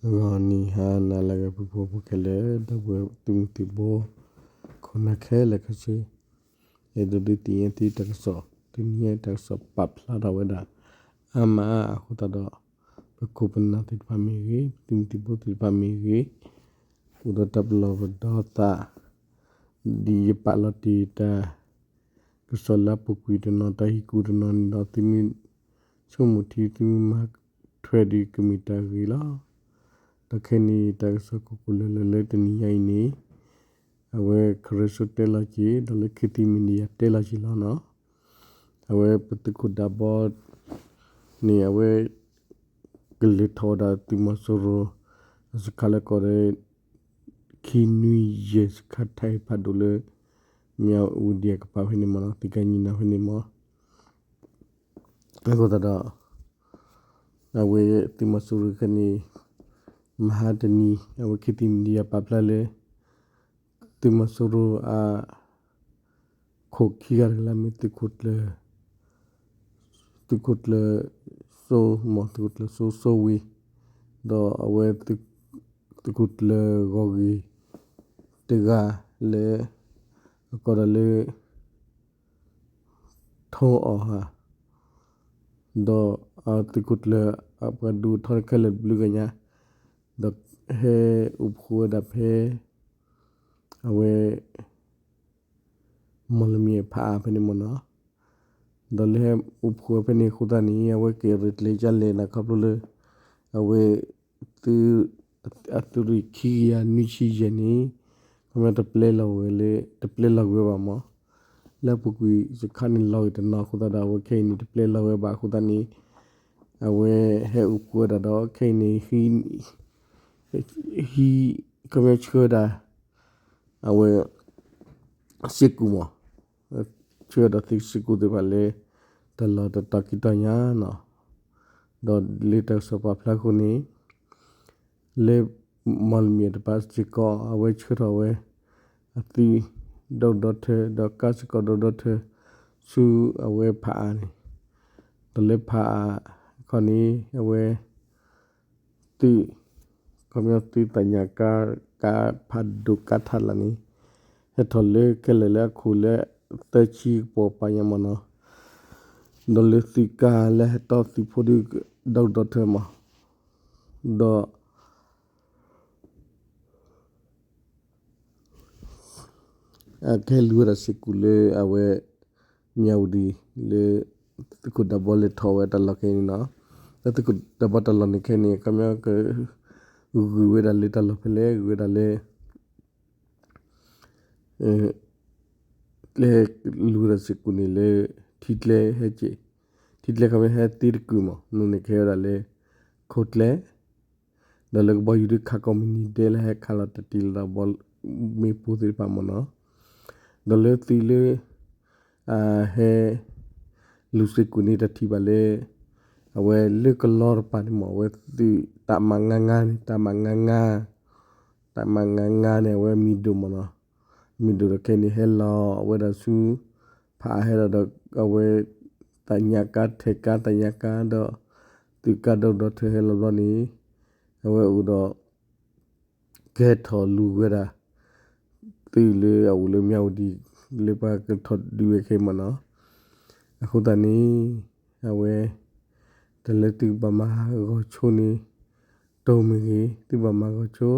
ဂီၤနံၤဟါနၤလၢအဂ့ၤ ပုၢ်ဖိဝဲၢ်ဖိခဲလၢာ် ဒီပုၢ်ဝဲၢ်သုးမုၢ်သံၣ်ဘိ ခိၣ်နၢ်ခဲလၢာ်ခဲဆ့, အဲၣ်ဒိးဒုးသ့ၣ်ညါသုတၢ်ကစီၣ် တနံၤအံၤတၢ်ကစီၣ်ပာ်ဖျါထီၣ်ဝဲဒၣ် အါမးအဃိသတးဒီး ပခိၣ်ပနၢ်သ့ၣ်တဖၣ်မ့ၢ်ဂ့ၤ ပသုးမုၢ်သံၣ်ဘိသ့ၣ်တဖၣ်မ့ၢ်ဂ့ၤ အိၣ်ဒီးတၢ်ပလီၢ်ပဒီသး ဒ်ယပာ်လီၤတ့ၢ်တၢ် ကစီၣ်လၢအပူၤကွံာ်တနီၤ တၢ်ဟ့ၣ်ကူၣ်တနီၤန့ၣ်ဒီး သုမ့ၢ်ဆိကမိၣ်ထံ သုမ့ၢ်မၤထွဲဒီးကမ့ၢ်တၢ်ဂ့ၤလီၤ. ဒီးခဲအံၤန့ၣ် တၢ်ကစီၣ်ခိၣ်ကိၣ်လၢလၢလၢတနံၤညါအံၤန့ၣ် အဝဲခရၢစိတဲလီၤက့ၤ ဒီးလၢခံသံမံၤဒံယၤတဲလီၤက့ၤလီၤနီၤ. အဝဲပသုးခိၣ်ဒးဘီန့ၣ် အဝဲ ကလဲၤထီၣ်ဝဲဒၣ်သုးမီၤစိရိၤ အစခါလၢကိးဒီး ခံနွံယဲၢ်စခါထဲအံၤဖးဒိၣ်လၢ မၠၣ်ဝတံၤအကပၤဖဲန့ၣ်မ့ၢ်နီၤ သုးကါညီနၤဖဲန့ၣ်မ့ၢ် အဃိသတးဒီး အဝဲသုးမီၤစိရိၤခဲအံၤန့ၣ် မဟါတနံၤ အဝဲခံသံမံၤဒံယၤပာ်ဖျါလၢ သုးမီၤစိရိၤအ ခိၣ်ခံဂၤတဂၤလၢမ့ၢ်သုးခိၣ်ကျၢၢ် သုးခိၣ်ကျၢၢ်စိ မ့ၢ်သုးခိၣ်ကျၢၢ်စိ စိဝ့ ဒီးအဝဲ သုးခိၣ်ကျၢၢ်ဂီၢ်ဂ့ၤတဂၤလၢ အကိးဒီးလၢ ထိအီၣ်ဟါ ဒီးသုးခိၣ်ကျၢၢ်အပှၤဒိၣ်ထီၣ်ခဲလၢာ်တဘျုးဂၤညါ ဒီးဟဲအိၣ်ဖှိၣ်ဝဲဒၣ်ဖဲ အဝဲ မီၢ်လမံၤအဖးအါဖဲန့ၣ်မ့ၢ်နီၤ, ဒီးလၢဟဲအိၣ်ဖှိၣ်ဝဲဖဲန့ၣ်အဃိသတးန့ၣ် အဝဲက့ၤရဲၣ်ကျဲၤကလဲၣ်နၤခီဖျိလၢ အဝဲ သုး အသုးရ့ၣ်ခံကယၤနွံဆံယဲၢ်န့ၣ် ခီပညီတပျဲလီၤဝဲလၢ တပျဲလီၤက့ၤဝဲဘၣ်မ့ၢ် လၢအပူၤကွံာ်စခါန့ၣ်လီၤဂ့ၤတနီၤအဃိသတးဒီး အဝဲခဲအံၤန့ၣ် တပျဲလီၤဝဲဘၣ်အဃိသတးန့ၣ် အဝဲဟဲအိၣ်ဖှိၣ်ဝဲဒၣ်ဒီး ခဲအံၤန့ၣ် ဟံး ခီပညီဆှၢဝဲဒၣ် အဝဲ စ့ၢ်ကီးမ့ၢ် ဆှၢဝဲဒၣ်သုးစ့ၢ်ကီးသ့ၣ်တဖၣ်လၢ တၢ်လီၢ်တတီၤခံတီၤညါနီၤ, ဒီးလၢတၢ်ကစီၣ်ပာ်ဖျါအဃိန့ၣ် လၢ မီၢ်လမံၤအတပၤစ့ၢ်ကီး အဝဲဆှၢထီၣ်ဝဲ အသုး ဒီဒီထၢ ဒီးကးစ့ၢ်ကီးဒီဒီထၢ ဆူအဝဲဖးအါန့ၣ်, ဒီးလၢဖးအါခီန့ၣ် အဝဲ သုး ခီပညီသုးသ့ၣ်ညါကါ ကါဖးဒိၣ်ကါထးလၢ်န့ၣ် ဟဲထီၣ်လၢခဲလၢာ်လၢအခိၣ်လၢသၢဆံကပိာ်ပၤညါမ့ၢ်နီၤ, ဒီးလၢသုးကါလၢဟဲတီသုးဖိဒုး ဒီဒီထၢမ့ၢ် ဒီး အကဟဲလူၤဝဲဒၣ်စ့ၢ်ကီးလၢအဝဲ မၠၣ်ဝတံၤလၢ သုးခိၣ်ဒးဘီလဲၤထီၣ်ဝဲတၢ်လီၢ်ခဲအံၤန့ၣ်နီၤ, လၢသုးခိၣ်ဒးဘီတၢ်လီၢ်န့ၣ်ခဲအံၤန့ၣ် ခီပညီက ဂုာ်ဝဲဒၣ်လၢတၢ်လီၢ်ဖဲလဲၣ် ဂုာ်ဝဲဒၣ်လၢ လၢလူၤဝဲဒၣ်စ့ၢ်ကီးန့ၣ်လၢ ထံကျဲဟဲက့ၤ, ထံကျဲခီပညီဟဲသ့တကုာ်မ့ၢ် မ့ၢ်န့ၣ်ကဟဲဝဲဒၣ်လၢ ခိကျဲ ဒီးလၢကဘီယူၤဒုးခးကိးမုၢ်နံၤဒဲးလၢဟဲခးလီၤတၢ်တံၢ်လီၤဒီးဘီမ့ၣ်ပိၢ်သ့ၣ်တဖၣ်မ့ၢ်နီၤ, ဒီးလၢသုးလၢ အဟဲ လူၤစ့ၢ်ကီးန့ၣ်တၢ်ထံၣ်ဘၣ်လၢ အဝဲလၢကလီတပၤန့ၣ်မ့ၢ် အဝဲသုးတၢ်မၤငါငါန့ၣ် တၢ်မၤငါငါ တၢ်မၤငါငါန့ၣ် အဝဲမံၤဒိၣ်မ့ၢ်နီၤ, မံၤဒိၣ်ဒီးခဲအံၤန့ၣ် ဟဲလီၤဝဲဒၣ်ဆူ ဖးအါဟဲဒီးဒီး အဝဲ သ့ၣ်ညါကါထဲကါ သ့ၣ်ညါကါဒီး သုးကါဒီဒီထၢဟဲလီၤဘျီန့ၣ် အဝဲအိၣ်ဒီး ကဟဲထီၣ်လူၤဝဲဒၣ် သုးလၢအအိၣ်လၢမၠၣ်ဝတံၤ လၢပှၤကထီၣ်ဒုးဝဲခဲအံၤမ့ၢ်နီၤ, အဃိသတးန့ၣ် အဝဲ တၢ်လၢသုကဘၣ်မၤဟးဂီၤဆိန့ၣ် တိၢ်မ့ၢ်ဂ့ၤ သုဘၣ်မၤဟးဂီၤဆိ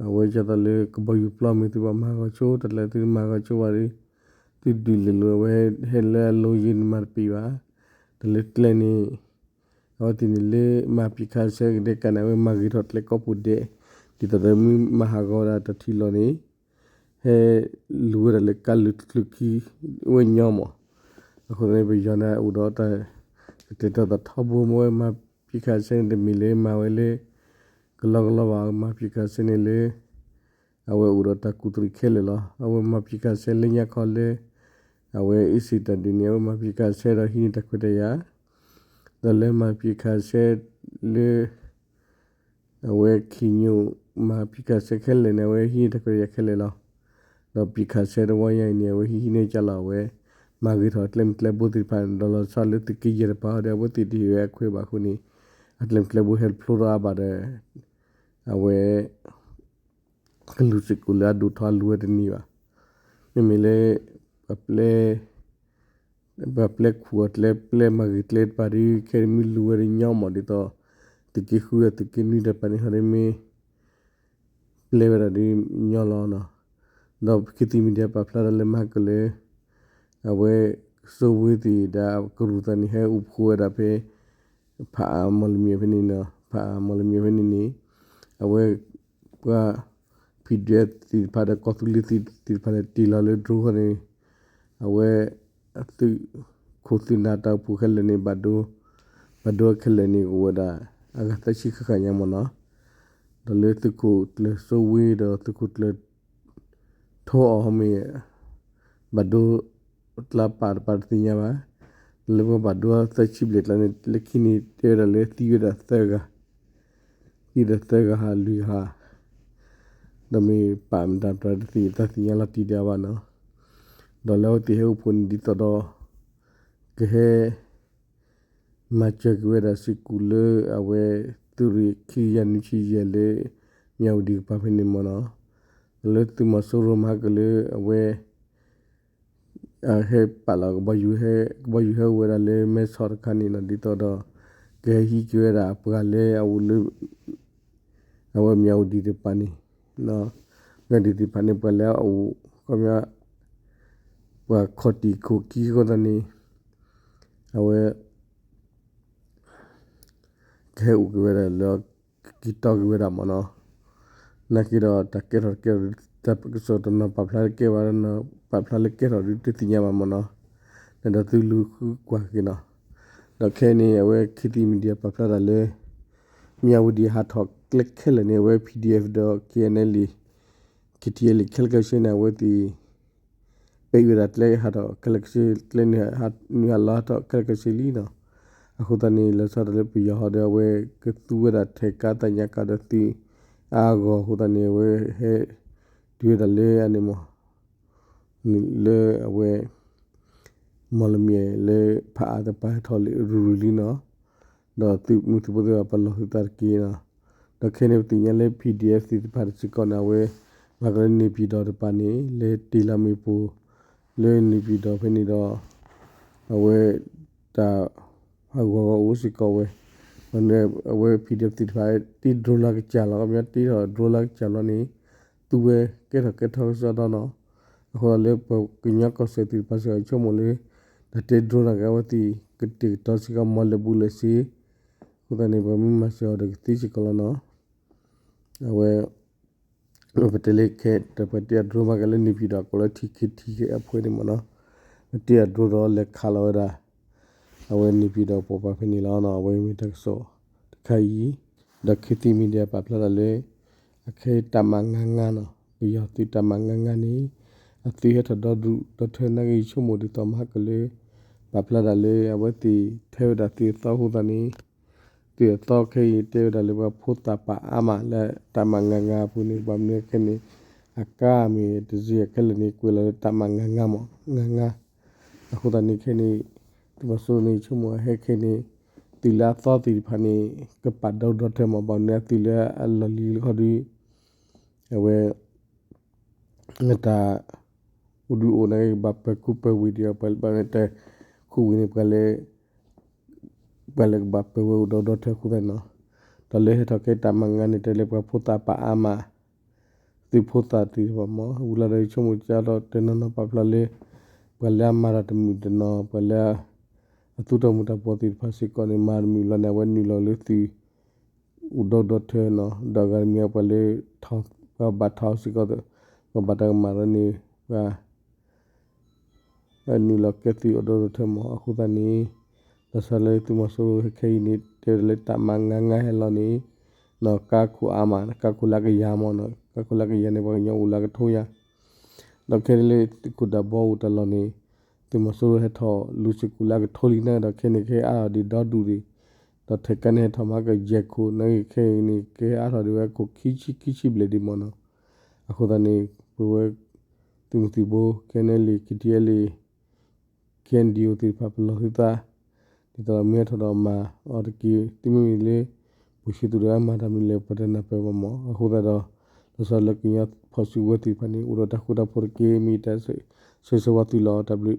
အဝဲဒ်သိးလၢကဘီယူၤပျီမ့ၢ်သုဘၣ်မၤဟးဂီၤဆိ တၢ်လၢသုမၤဟးဂီၤဆိဘၣ်ဒီး သုဒုးလဲၤလိာ်ဝဲဟဲလၢအလိၤယံၤန့ၣ်မၤတပံၤဘၣ်, တၢ်လၢကျဲန့ၣ် အဝဲသ့ၣ်န့ၣ်လၢမၤပံးခးစဲကဒဲကၣ်န့ၣ် အဝဲမၤဂ့ၤထီၣ်ကျဲကိးပူၤဒဲး, ဒ်သိးဒီးမ့ၢ်မၤဟးဂီၤဝဲဒၣ်တၢ်ထံၣ်လီၤန့ၣ် ဟဲလူၤဝဲဒၣ်လၢကါလူၤတချုးခံ ဝဲညီမး, အဃိသတးန့ၣ် ပယီၤန့ၣ်အိၣ်ဒီးတၢ် ကတဲာ်ကတီၤသးထီဘိမ့ၢ်ဝဲမၤပံးခးစဲန့ၣ် တမ့ၢ်လၢမၤဝဲလၢ ကလီကလီဘၣ် မၤပံးခးစဲန့ၣ်လၢ အဝဲအိၣ်ဒီးတၢ်ကူၣ်သရံးခဲလၢာ်လီၤ. အဝဲမၤပံးခးစဲလၢညါခီလၢ အဝဲအ့စ့ၣ်တၢ်ဒုးန့ၣ် အဝဲမၤပံးခးစဲဒီးဟံးန့ၢ်တၢ်ခွဲးတၢ်ယာ်, ဒီးလၢမၤပံးခးစဲလၢ အဝဲခံညိၣ်မၤပံးခးစဲခဲလၢာ်န့ၣ် အဝဲဟံးန့ၢ်တၢ်ခွဲးတၢ်ယာ်ခဲလၢာ်လီၤ. ဒီးပံးခးစဲတဝီညါအံၤန့ၣ် အဝဲဟံးဟံးန့ၢ်ကၢ်လီၤ အဝဲ မၤဂ့ၤထီၣ်အကျဲမုၢ်ကျဲဘိသ့ၣ်တဖၣ်န့ၣ် ဒီးလီၤဆီလၢသုးက့ယဲၢ်တပၤဒီး အဝဲသ့ၣ်တဟ့ၣ်ဝဲအခွဲးဘၣ်အဃိန့ၣ် အကျဲမုၢ်ကျဲဘိဟဲတဖျိထီၣ်အါဘၣ်ဒီး အဝဲ ကလူၤစ့ၢ်ကီးလၢအဒိၣ်ထီၣ်အလူၤဝဲတန့ၢ်ဘၣ်. မ့မ့ၢ်လၢ ပှၤပျဲ ပှၤပျဲခူၣ်အီၤကျဲ ပျဲမၤဂ့ၤကျဲတပၤဒီး ခဲအံၤမ့ၢ်လူၤဝဲဒီးညီမးဒ်သိး သုးက့ဃုအသုးက့နွံတပၤန့ၣ် ဟီဒ်မ့ၢ် ပျဲဝဲဒၣ်ဒီးညီလီၤနီၤ. ဒီး Khit Thit Media ပာ်ဖျါတၢ်လၢမၤကလၢ အဝဲ စိဝ့သ့ၣ်ဒီးကရူၢ်သးန့ၣ် ဟဲအိၣ်ဖှိၣ်ဝဲဒၣ်ဖဲ ဖးအါမီၢ်လမံၤဖဲန့ၣ်နီၤ, ဖးအါမီၢ်လမံၤဖဲန့ၣ်န့ၣ် အဝဲ ပှၤ PDF သ့ၣ်တဖၣ်ဒီးကီၢ်သူလ့ၤသ့ၣ်တဖၣ်န့ၣ် တ့ၢ်လီၤလၢ drone ဃီန့ၣ် အဝဲ သုးခိၣ်သုးနၢ်တၢ်အိၣ်ဖှိၣ်ခဲလၢာ်န့ၣ် ဘၣ်ဒိ ဘၣ်ဒိခဲလၢာ်န့ၣ် အိၣ်ဝဲဒၣ် အဂၤသၢဆံဃၣ်ဃၣ်ညါမ့ၢ်နီၤ. ဒီးလၢသုးခိၣ်ကျၢၢ်စိဝ့ဒီးသုးခိၣ်ကျၢၢ် ထိအီၤမ့ၢ် ဘၣ်ဒိ ကျါပာ်တပာ်တသ့ၣ်ညါဘၣ်. လၢပှၤဘၣ်ဒိသၢဆံဘျဲၣ်ကျါန့ၣ် လၢခံန့ၣ် တဲဝဲဒၣ်လၢသံဝဲဒၣ်သၢဂၤ, သံဒီးသၢဂၤဟးလွံၢ်ဂၤ, ဒီးမ့ၢ်ပာ်မတၤမတၤတသ့ၣ်တၢ်သ့ၣ်ညါလီၤတံၢ်ဒံးဘၣ်နီၤ. ဒီးလၢအဝဲသ့ၣ်ဟဲအိၣ်ဖှိၣ်န့ၣ်ဒ်သိးဒီး ကဟဲ မၤစၢၤက့ၤဝဲဒၣ်စ့ၢ်ကီးလၢအဝဲ သုးရ့ၣ်ခံကယၤနွံဆံယဲၢ်လၢ မၠၣ်ဝတံၣ်ကပၤဖဲန့ၣ်မ့ၢ်နီၤ. လၢသုးမီၤစိရိၤမၤကလၢအဝဲ အဟဲပာ်လီၤကဘီယူၤဟဲ ကဘီယူၤဟဲအိၣ်ဝဲဒၣ်လၢမဲဆီးတခါန့ၣ်နီၤ ဒ်သိးဒီး ကဟဲဟံးက့ၤဝဲဒၣ်အပှၤလၢအအိၣ်လၢ အဝဲမၠၣ်ဝတံၣ်တပၤန့ၣ် မၠၣ်ဝတံၣ်တပၤန့ၣ် ပှၤလၢအအိၣ် ခီပညီ ပှၤခီၣ်တံၢ်ခိၣ်ခံအဃိသတးန့ၣ် အဝဲ ကဟဲအိၣ်က့ၤဝဲဒၣ်လၢ ကက့ၤတီက့ၤဝဲဒၣ်မ့ၢ်နီၤ. နာ်က့ဒီးတၢ်ကဲထီၣ်တကဲထီၣ် တၢ်ကစီၣ်တနီၤပာ်ဖျါတကဲဘၣ် တနီၤပာ်ဖျါလၢကဲထီၣ်ဒုးတသ့ၣ်ညါဘၣ်မ့ၢ်နီၤ. ဒီးသုလူၤဃုကွၢ်က့ၤနီၤ. ဒီးခဲအံၤန့ၣ် အဝဲ Khit Thit Media ပာ်ဖျါတၢ်လၢ မၠၣ်ဝတံၣ်ဟးထီၣ်ကျဲခဲလၢာ်န့ၣ် အဝဲ PDF ဒီး KNLA KTLA ခဲလၢာ်ခဲဆ့န့ၣ် အဝဲသ့ၣ် ပ့ၢ်ဝဲဒၣ်ကျဲဟးထီၣ်ခဲလၢာ်ခဲဆ့ ကျဲန့ၣ်ဟးနုာ်ဟးလီၤဟးထီၣ်ခဲလၢာ်ခဲဆ့လံနီၤ. အဃိသတးန့ၣ် လီၤဆီဒၣ်တၢ်လၢပယီၤဟီဒီး အဝဲကသူဝဲဒၣ်ထဲးကါသးညါကဒီးသုးအါအါဂီၢ်ဂီၢ်အဃိသတးန့ၣ် အဝဲဟဲ တုၤဝဲဒၣ်လၢအန့ၣ်မ့ၢ် လၢအဝဲ မီၢ်လမၠဲၣ်လၢဖးအါတပၤဟဲထီၣ်လံရူၤရူၤလံနီၤ. ဒီးသုးမုၢ်သုးဖိသ့ၣ်တဖၣ်ပလီၢ်သုသးတက့ၢ်နီၤ. ဒီးခဲအံၤန့ၣ် ပသ့ၣ်ညါလၢ PDF သ့ၣ်တဖၣ်စ့ၢ်ကီးန့ၣ် အဝဲ မၤကလၢ နေပြည်တော် တပၤန့ၣ် လဲၤတ့ၢ်လီၤမ့ၣ်ပိၢ် လၢ နေပြည်တော် ဖဲန့ၣ်ဒီး အဝဲ တၢ် ဟးဂီၤဂီၤအိၣ်စ့ၢ်ကီးဝဲ အဝဲ PDF သ့ၣ်တဖၣ် တ့ drone လၢကစၢ်လီၤ ခီပညီတ့ထီၣ် drone လၢကစၢ်လီၤန့ၣ် သူဝဲကဲထီၣ်ကဲထီၣ်ကစီဒီနီၤ. အဃိသတးလၢပှၤကညီကီၢ်စဲၣ်သ့ၣ်တဖၣ်စ့ၢ်ကီး ဆိကမိၣ်လၢ တၢ်တဲ drone နာ်က့ အဝဲသ့ၣ်ကတဲာ်ကတီၤစ့ၢ်ကီး မီၢ်လဲၤဘူးလဲၤဆ့ အဃိသတးန့ၣ် ပှၤမ့ၢ်မၤစၢၤအီၤဒီးကသ့စ့ၢ်ကီးလီၤနီၤ. အဝဲ ပတဲလၢခဲ တၢ်ပှၤတ့အီၤ drone မၤကလၢ နေပြည်တော် ကိးလၢ ထံခံထံခံအဖှဲန့ၣ်မ့ၢ်နီၤ. ပတ့အီၤ drone ဒီးလဲၤခးလီၤဝဲဒၣ် အဝဲ နေပြည်တော် ပိာ်ပၤဖဲန့ၣ်လီၤနီၤ. အဝဲမ့ၢ်တၢ်ကစီၣ်တခါအံၤ ဒီး Khit Thit Media ပာ်ဖျါတၢ်လၢ အခဲအံၤ တပ်မ ငါးငါးနီၤ ပယီၤသုး တပ်မ ငါးငါးန့ၣ် အသုးဟဲထီၣ်ဒီဒူၣ်ဒီထၢ နာ်က့ ယဆိကမိၣ်ဒ်သိးမဟါကလၢ ပာ်ဖျါတၢ်လၢ အဝဲသ့ၣ်ထဲဝဲဒၣ်သုးအသီအဃိသတးန့ၣ် သုးအသီခဲအံၤ တဲဝဲဒၣ်လၢပှၤဖိသၣ်ပာ်အါမးလၢ တပ်မ ငါးငါး အပူၤန့ၣ် ဘၣ်မနုၤခဲန့ၣ် အကါမ့ၢ်တစ့ၢ်ခဲလၢာ်န့ၣ် ကွဲးလီၤလၢ တပ်မ ငါးငါး မ့ၢ် ငါးငါး အဃိသတးန့ၣ်ခဲအံၤန့ၣ် သုးမီၤစိရိၤန့ၣ် ဆိကမိၣ်ဟဲခဲအံၤန့ၣ် သုးလၢအသီသ့ၣ်တဖၣ်န့ၣ် ကပာ်ဒီဒူၣ်ဒီထၢမး ဘၣ်မနုၤအသုးလၢအလီၢ်လံၤလၢခီဒီး အဝဲ တၢ် အိၣ်ဒုးအိၣ်နာ်က့ ကဘၣ်ပၢၤခူပၢၤဝ့ၢ်ဒီး ပှၤလၢဘၣ်မ့ၢ်တၢ်ခူဝ့ၢ်န့ၣ် ပှၤလၢ ပှၤလၢကဘၣ်ပၢၤဝဲအိၣ်ဒီဒူၣ်ဒီထၢအဃိသတးန့ၣ်နီၤ. ဒီးလၢဟဲထီၣ်ခဲ တပ်မ ငါးငါးန့ၣ် တဲလၢပှၤဖိသၣ်ပာ်အါမး သုးဖိသၣ်သ့ၣ်တဖၣ်မ့ၢ် ဝံၤလီၤဒီး ယဆိကမိၣ်ကဒီးတနီၤနီၤပာ်ဖျါလၢ ပှၤလၢအမၤတၢ်တမုာ်တနီၤ ပှၤလၢ အသူတၢ်မူၤတၢ်ဘှီးသ့ၣ်တဖၣ်စ့ၢ်ကီးန့ၣ် မၤတမုာ်လီၤန့ၣ် အဝဲနုာ်လီၤလၢသုး အိၣ်ဒီဒူၣ်ဒီထၢနီၤ ဒီးအဂၤတမံၤပှၤလၢ ပှၤဘၣ်ထီၣ်စ့ၢ်ကီး ပှၤဘၣ်တၢ်ကမၣ်လီၤန့ၣ် ပှၤ နုာ်လီၤကဲသုးအိၣ်ဒီဒူၣ်ဒီထၢမး အဃိသတးန့ၣ် လီၤဆီလၢသုးမီၤစိရိၤခဲအံၤန့ၣ် တဲဝဲဒၣ်လၢ တပ်မ ငါးငါး ဟဲလီၤန့ၣ် ကါခိၣ်အါမး ကါခိၣ်လၢအကယၤမးနီၤ ကါခိၣ်လၢအကယၤန့ၣ် ပှၤကညီအိၣ်လၢအကထိယၤ ဒီးခဲအံၤလၢသုးခိၣ်ဒၢဘီအိၣ်တၢ်လီၢ်န့ၣ် သုးမီၤစိရိၤဟဲထီၣ်လူၤစ့ၢ်ကီးလၢအကထိလံနာ်က့ဒီး ခဲအံၤန့ၣ် ကဟဲအါထီၣ်ဒံးဒီဒူၣ်ဒံး ဒီးထဲးကါန့ၣ်ဟဲထီၣ်မးကယဲၢ်ခိၣ်နာ်က့ ခဲအံၤန့ၣ် ကဟဲအါထီၣ်ဒံးဝဲခိၣ်ခံဆံခံဆံဘျဲၣ်ဒံးမးနီၤ အဃိသတးန့ၣ် ပဝဲ သုးမုၢ်သံၣ်ဘိ ခဲန့ၣ်လံ KTLA KNDO သ့ၣ်တဖၣ်ပလီၢ်သုသး ဒ်သိးမ့ၢ်ဟဲထီၣ်ဒီးမၤအီၤတက့ၢ် သုမ့မ့ၢ်လၢ ပ ဘိၣ်ဆံသူးတဂၤမၤတၢ်မနုၤလဲၣ် ပတနၢ်ပၢၢ်ဘၣ်မး. အဃိသတးဒီး လီၤဆီလၢကညီဖီၣ်စုကဝဲၤသ့ၣ်တဖၣ်န့ၣ် အိၣ်ဒီးတၢ်ဃူတၢ်ဖိးတက့ၢ်. မ့ၢ်တၢ်ဆၢဂ့ၤဆၢဝါသုလီၤ. တၢ်ဘျုး